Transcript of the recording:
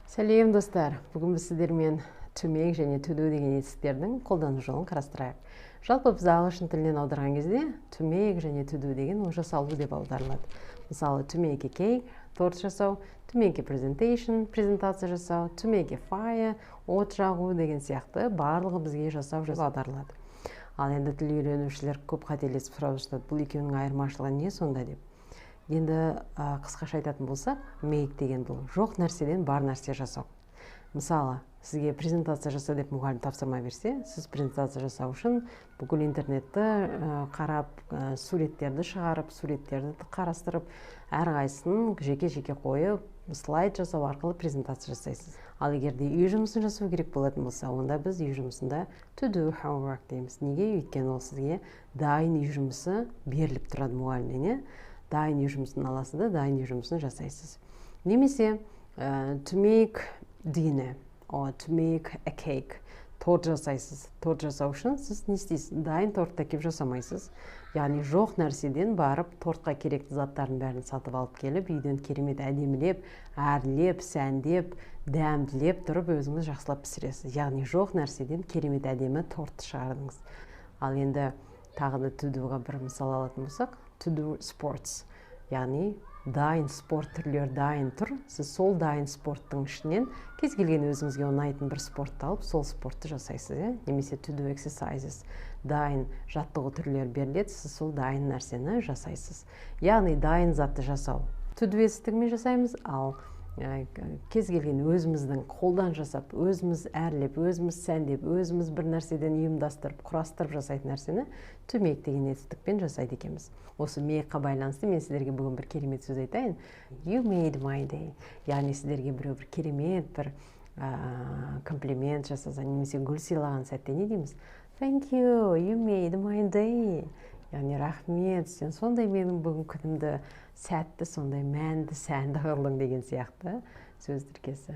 Сәлем, достар! Бүгін біз сіздермен to make және to do деген етістіктердің қолдану жолын қарастырайық. Жалпы, біз ағылшын тілінен аударған кезде to make және to do деген ол жасалу деп аударылады. Мысалы, to make a cake — торт жасау, to make a presentation — презентация жасау, to make a fire — от жағу деген сияқты, барлығы бізге жасау деп аударылады. Ал енді тіл үйренушілер көп қателесіп сұрап жатады, бұл екеуінің айырмашылығы не сонда деп. Енді қысқаша айтатын болсақ, make деген бұл жоқ нәрседен бар нәрсе жасау. Мысалы, сізге презентация жаса деп мұғалім тапсырма берсе, сіз презентация жасау үшін бүкіл интернетті қарап, суреттерді шығарып, суреттерді қарастырып, әрқайсысын жеке жеке қойып, слайд жасау арқылы презентация жасайсыз. Ал егер де үй жұмысын жасау керек болатын болса, онда біз үй жұмысында to do homework дейміз. Неге? Өйткені ол сізге дайын үй жұмысы беріліп тұрады мұғалімнен, иә. Дайын үй жұмысын аласыз да, дайын үй жұмысын жасайсыз. Немесе to make dinner or to make a cake — торт жасайсыз. Торт жасау үшін сіз не істейсіз? Дайын тортты әкеліп жасамайсыз, яғни жоқ нәрседен барып, тортқа керекті заттардың бәрін сатып алып келіп, үйден керемет әдемілеп, әрлеп, сәндеп, дәмділеп тұрып, өзіңіз жақсылап пісіресіз. Яғни жоқ нәрседен керемет әдемі торт шығардыңыз. Ал енді тағы да to do-ға бір мысал алатын болсақ, to do sports, яғни дайын спорт түрлері дайын тұр. Сіз сол дайын спорттың ішінен кез келген өзіңізге ұнайтын бір спортты алып, сол спортты жасайсыз, иә. Немесе to do exercises — дайын жаттығу түрлері беріледі, сіз сол дайын нәрсені жасайсыз. Яғни дайын затты жасау to do етістігімен жасаймыз, ал кез келген өзіміздің қолдан жасап, өзіміз әрлеп, өзіміз сәндеп, өзіміз бір нәрседен ұйымдастырып, құрастырып жасайтын нәрсені to make деген етістікпен жасайды екенбіз. Осы make-қа байланысты мен сіздерге бүгін бір керемет сөз айтайын: «You made my day». Яғни сіздерге біреу бір керемет бір комплимент жасаса немесе гүл сыйлаған сәтте не дейміз? «Thank you, you made my day». Яғни рахмет, сен сондай менің бүгін күнімді сәтті, сондай мәнді, сәнді қылдың деген сияқты сөз тіркесі.